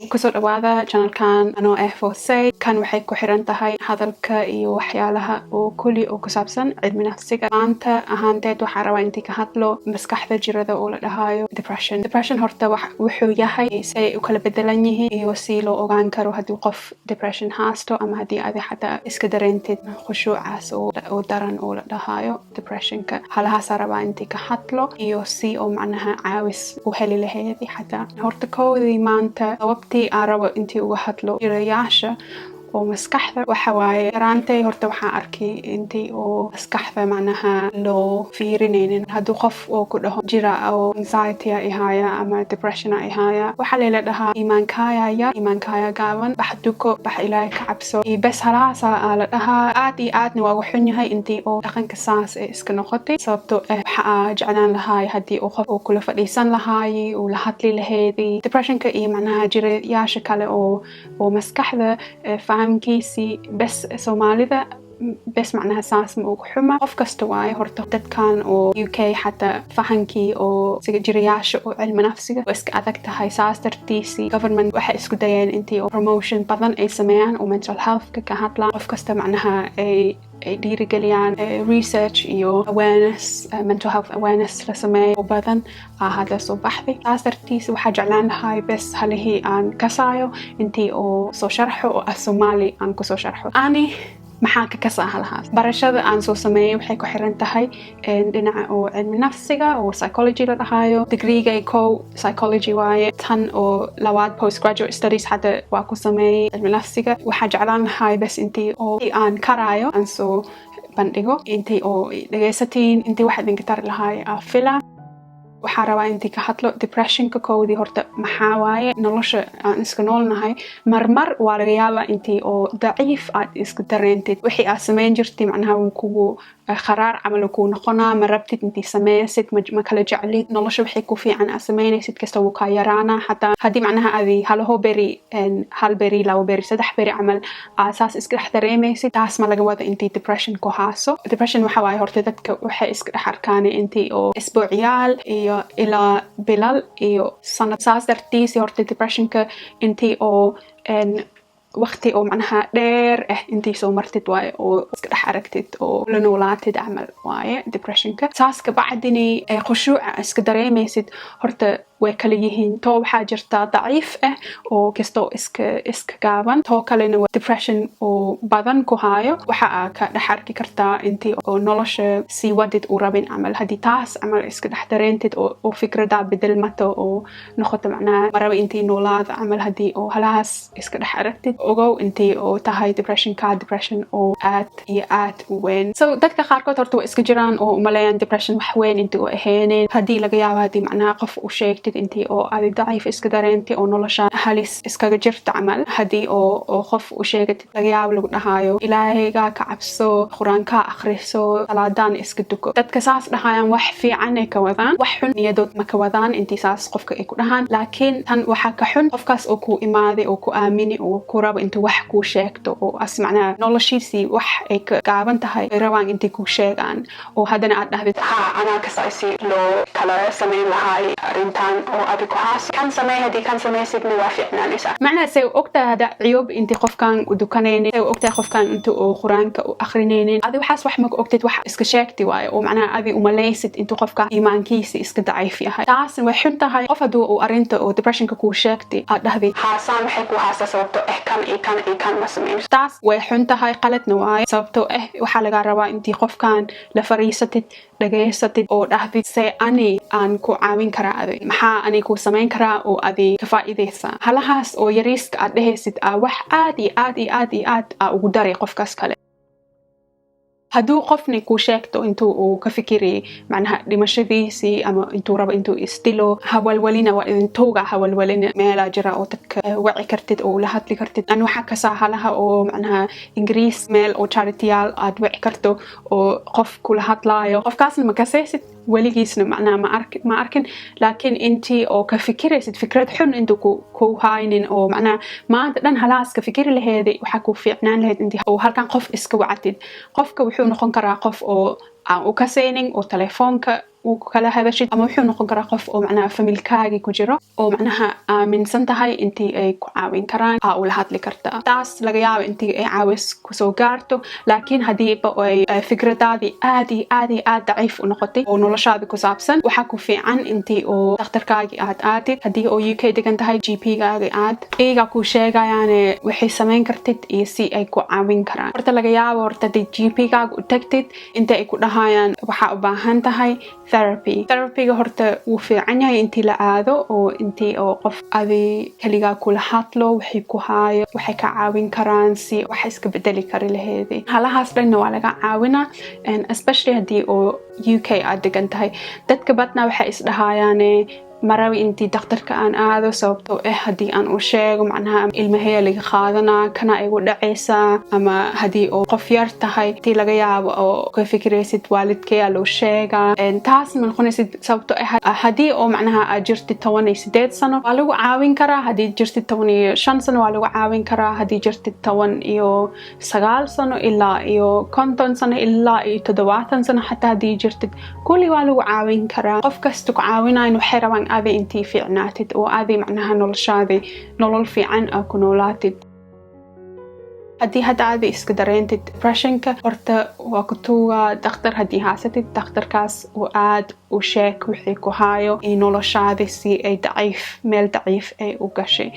Kusoo dhawaada channelkan anoo ah Foosey. Kan waxay ku xiran tahay hadalka iyo waxyaalaha oo kuli oo ku saabsan cilmi nafsiga. Maanta ahaanteed waxaa rabaa intii ka hadlo maskaxda jirada oo la dhahayo depression. Depression horta wuxuu yahay, say u kala bedelan yihiin iyo si loo ogaan karo haddii qof depression haasto ama haddii adi xataa iska dareentid khushuucaas oo daran oo la dhahayo depressionka. Halahaasaa rabaa intii ka hadlo iyo si oo macnaha caawis u heli laheedi xataa. Horta koodii, maanta sababtii aan rabo intii uga hadlo jirayaasha oo maskaxda waxa waaye, yaraantay horta waxaan arkay intii oo maskaxda macnaha loo fiirinaynin. Hadduu qof oo ku dhaho jira oo anxiety ihaya ama depression ihaya, waxaa layla dhahaa iimaankaya yar, iimaankaya gaaban, bax duko, bax Ilaahay ka cabso iyo bes. Halahaasa aa la dhahaa. Aad iyo aadna waa uga xun yahay intii oo dhaqanka saas ee iska noqotay, sababtoo ah waxa aa jeclaan lahaay haddii uu qof uu kula fadhiisan lahaay, uu la hadli laheedi depressionka iyo macnaha jirayaasha kale oo maskaxda fahamkiisii. Bes Soomaalida bes macnaha saas ma ugu xuma, qof kasta waaye. Horta dadkan oo UK xataa fahankii oo siga jirayaasha oo cilmi nafsiga waa iska adag tahay. Saas dartiisii government waxay isku dayeen intii oo promotion badan ay sameeyaan oo mental healthka ka hadlaan, qof kasta macnaha ay dhiirigeliyaan, research iyo awareness, mental health awareness la sameeyo oo badan aa hadda soo baxday. Saas dartiis waxaa jeclaan lahay bes halihii aan kasaayo intii oo soo sharxo oo af Soomaali aan kusoo sharxo. Ani maxaa ka kasaa halahaas? Barashada aan soo sameeyay waxay ku xiran tahay dhinaca oo cilmi nafsiga oo psychology la dhahayo. Degreegay kow psychology waaye, tan oo labaad postgraduate studies hadda waa ku sameeyay cilmi nafsiga. Waxaa jeclaan lahay bes intii oo aan karaayo aan soo bandhigo, intii oo dhegaysatiin, intii wax idinka tari lahay aa fila. Waxaa rabaa intii ka hadlo depressionka. Kowdii horta maxaa waaye? Nolosha aan iska noolnahay marmar waa laga yaabaa intii oo daciif aad iska dareentid. Wixii aad samayn jirtay macnaha wuu kugu kharaar camal kuu noqonaa, ma rabtid intii sameysid, ma kala jeclid nolosha. Wixii ku fiican aad samaynaysid kasta wuu kaa yaraanaa. Xataa haddii macnaha adi halaho beri, hal beri, labo beri, saddex beri camal aad saas iska dhex dareemaysid, taas ma laga wada intii depression ku haaso. Depression waxa waaye horta dadka waxay iska dhex arkaan intii oo isbuucyaal iyo ilaa bilal iyo sanad. Saas dartiisi horta depressionka intii oo waqti oo macnaha dheer ah intii soo martid waaye oo iska dhex aragtid oo la noolaatid camal waaye depressionka. Saas kabacdini khushuuca iska dareemaysid horta way kala yihiin. Too waxaa jirta daciif ah oo kastoo iska gaaban, too kalena waa depression oo badan ku haayo. Waxa aa ka dhex arki kartaa intii oo nolosha sii wadid u rabin camal. Haddii taas camal iska dhex dareentid oo fikradaa bedelmato oo noqoto macnaha maraba intii noolaada camal, haddii oo halahaas iska dhex aragtid, ogow intii oo tahay depressionka depression oo aad iyo aad u weyn. So dadka qaarkood horta waa iska jiraan oo umaleeyaan depression wax weyn intii u ahaynin. Haddii laga yaabo haddii macnaha qof u sheegtid intii oo adi daciif iska dareentay oo nolosha halis iskaga jirta camal, haddii oo qof u sheegatid, laga yaabo lagu dhahaayo Ilaahaygaa ka cabso, Qur-aankaa akhriso, salaadaan iska duko. Dadka saas dhahayaan wax fiican ay ka wadaan, wax xun niyadood ma ka wadaan intii saas qofka ay ku dhahaan. Laakiin tan waxaa ka xun qofkaas oo ku imaaday oo ku aamini oo ku rabo intuu wax kuu sheegto oo as macnaha noloshiisii wax ay ka gaaban tahay ay rabaan intay kuu sheegaan, oo haddana aad dhahdid, "Ha, anaa kasaasi loo kala samayn lahaay arrintan oo adi ku haaso, kan samey, haddii kan samaysidna waa fiicnaanaysaa." Macnaha say ogtahay hadda ciyoob intii qofkan u dukanaynin, say ogtahay qofkan inta uu Qur-aanka u akrinaynin? Adi waxaas wax maka ogtid, wax iska sheegti waaye oo macnaha adi umalaysid intuu qofka iimaankiisa iska daciif yahay. Taasna way xun tahay. Qof hadduu uu arrinta oo depressionka kuu sheegtay aad dhahdid, "Haasaan waxay ku haastaa sababto eh kan iyo kan iyo kan ma samayn," taas way xun tahay, qaladna waaye, sababtoo ah waxaa lagaa rabaa intii qofkan la fariisatid, dhageysatid oo dhahdid, "See ani aan ku caawin karaa adi? Maxaa ani ku samayn karaa oo adi ka faa'iidaysaa?" Halahaas oo yariiska aad dhehaysid aa wax aad iyo aad iyo aad iyo aad aa ugu daray qofkaas kale. Hadduu qofni kuu sheegto intuu uu ka fikiri macnaha dhimashadiisii ama intuu rabo intuu isdilo, hawalwalina, waa idin tooga, hawalwalina. Meelaa jira oo dadka waci kartid oo la hadli kartid. An waxaa kasaa halaha oo macnaha Ingiriis meel oo charityyaal aad wici karto oo qof kula hadlaayo. Qofkaasna ma kasaysid weligiisna, macnaha ma arkin, laakiin intii oo ka fikiraysid fikrad xun intuu ku haynin oo macnaha maanta dhan halaas ka fikiri laheeday, waxaa ku fiicnaan lahayd intii oo halkan qof iska wacatid. Qofka wuxuu noqon karaa qof oo aan u kasaynin oo telefoonka uu kala hadashid, ama wuxuu noqon karaa qof oo macnaha familkaagi ku jiro oo macnaha aaminsan tahay intii ay ku caawin karaan aa ula hadli kartaa. Taas laga yaabo intii ay caawis kusoo gaarto. Laakiin hadiiba ay fikradaadii aad iyo aad iyo aad daciif u noqotay oo noloshaadi ku saabsan, waxaa ku fiican intii oo dhakhtarkaagi aad aadid. Haddii oo UK degan tahay, GP-gaagi aad, iyagaa kuu sheegayaane waxay samayn kartid iyo si ay ku caawin karaan. Horta laga yaabo horta haddii GP-gaaga u tagtid inta ay ku dhahayaan waxaa u baahan tahay therapy. Therapyga horta wuu fiican yahay intii la aado oo intii oo qof adi kaligaa kula hadlo wixii ku haayo, waxay ka caawin karaan si wax iska bedeli kari laheedi. Halahaas dhanna waa laga caawinaa, especially haddii oo UK aad degan tahay. Dadka badnaa waxay isdhahayaane marabi intii dhakhtarka aan aado, sababtoo ah haddii aan u sheego macnaha ilmaheya laga qaadanaa, kana igu dhacaysaa, ama haddii oo qof yar tahay intii laga yaabo oo ka fikiraysid waalidkeyaa loo sheegaa. Taas ma noqonaysid, sababtoo ah haddii oo macnaha aad jirtid 18 sano waa lagu caawin karaa, haddii jirtid 15 sano waa lagu caawin karaa, haddii jirtid 19 sano ilaa iyo 50 sano ilaa iyo 70 sano xataa haddii jirtid, kulli waa lagu caawin karaa. Qof kasta ku caawinayan waxay rabaan adi intii fiicnaatid oo adi macnaha noloshaadi nolol fiican aa ku noolaatid. Haddii hadda aadi iska dareentid depressionka, horta waa ku tuugaa dhakhtar. Haddii haysatid dhakhtarkaas oo aad u sheeg wixii ku haayo iyo noloshaadi si ay daciif meel daciif ay u gashay,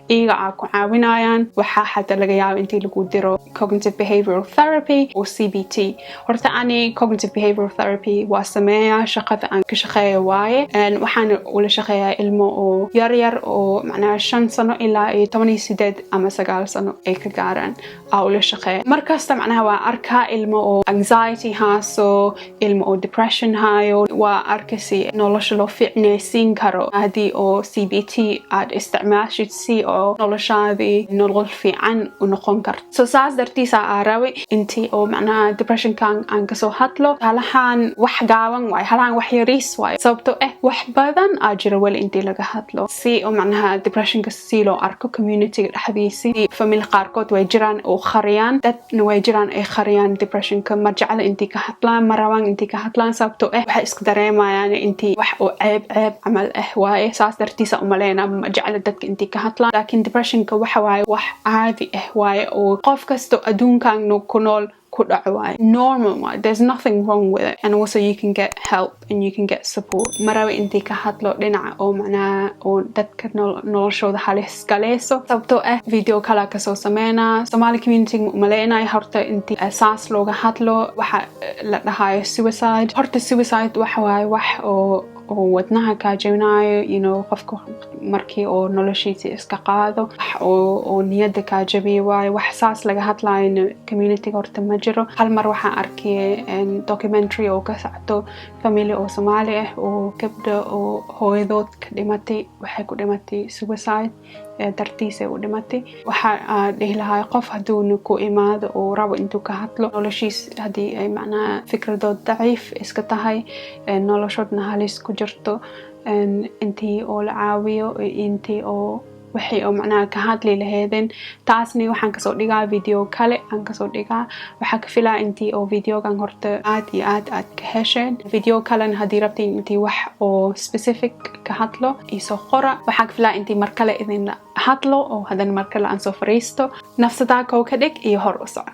iyaga aa ku caawinayaan. Waxaa xataa laga yaaba intii lagu diro cognitive behavioral therapy oo CBT. Horta ani cognitive behavioral therapy waa sameeyaa, shaqada aan ka shaqeeya waaye. Waxaan ula shaqeeyaa ilmo oo yar yar oo macnaha 5 sano ilaa iyo 18 ama 9 sano ay ka gaaraan aa ula shaqeeya. Markasta macnaha waa arkaa ilmo oo anxiety haaso, ilmo oo depression haayo. Waa arkasi nolosha loo fiicnaysiin karo haddii oo CBT aad isticmaashid, si oo noloshaadii nolol fiican u noqon karto. So saas dartiisa aa rabay intii oo macnaha depressionkan aan kasoo hadlo. Halahaan wax gaaban waaye, halahaan wax yariis waaye, sababtoo ah wax badan aa jira weli intii laga hadlo, si oo macnaha depressionka si loo arko communityga dhexdiisi. Family qaarkood way jiraan oo qariyaan, dadna way jiraan ay qariyaan depressionka, ma jecla intii ka hadlaan, ma rabaan intii ka hadlaan, sababtoo ah waxay iska dareemayaan intii wax oo ceeb ceeb camal ah waaye. Saas dartiisa umaleyna ma jecla dadka intii ka hadlaan. Laakiin depressionka waxa waaye wax caadi ah waaye oo qof kasto adduunkan ku nool ku dhaco waaye, normal waaye. There's nothing wrong with it, and also you can get help and you can get support. Maraba intii ka hadlo dhinaca oo macnaha oo dadka noloshooda halis galeyso, sababtoo ah video kala kasoo sameynaa. Somali community umaleynayo horta intii saas looga hadlo waxa la dhahayo suicide. Horta suicide waxa waaye wax oo wadnaha kaa jebinayo, qofka markii oo noloshiisa iska qaado, wax oo niyadda kaa jabiyo waayo. Wax saas laga hadlayo communityga horta ma jiro. Hal mar waxaan arkay documentary oo ka socdo family oo Soomaali ah oo gabdha oo hooyadood ka dhimatay, waxay ku dhimatay suicide dartiisa u dhimatay. Waxa dhihi lahaa qof hadduu ku imaado oo rabo intuu ka hadlo noloshiis, haddii ay macnaha fikradood daciif iska tahay, noloshoodna halis ku jirto, intii oo la caawiyo, intii oo waxay oo macnaha ka hadli laheedeen. Taasni waxaan kasoo dhigaa video kale aan kasoo dhigaa. Waxaa ka filaa intii oo videogan horta aad iyo aad aad ka hesheen. Video kalena haddii rabtiin intii wax oo specific ka hadlo, iisoo qora. Waxaa ka filaa intii mar kale idin hadlo oo haddana mar kale aan soo fariisto. Nafsadaa kow ka dhig iyo hor u soco.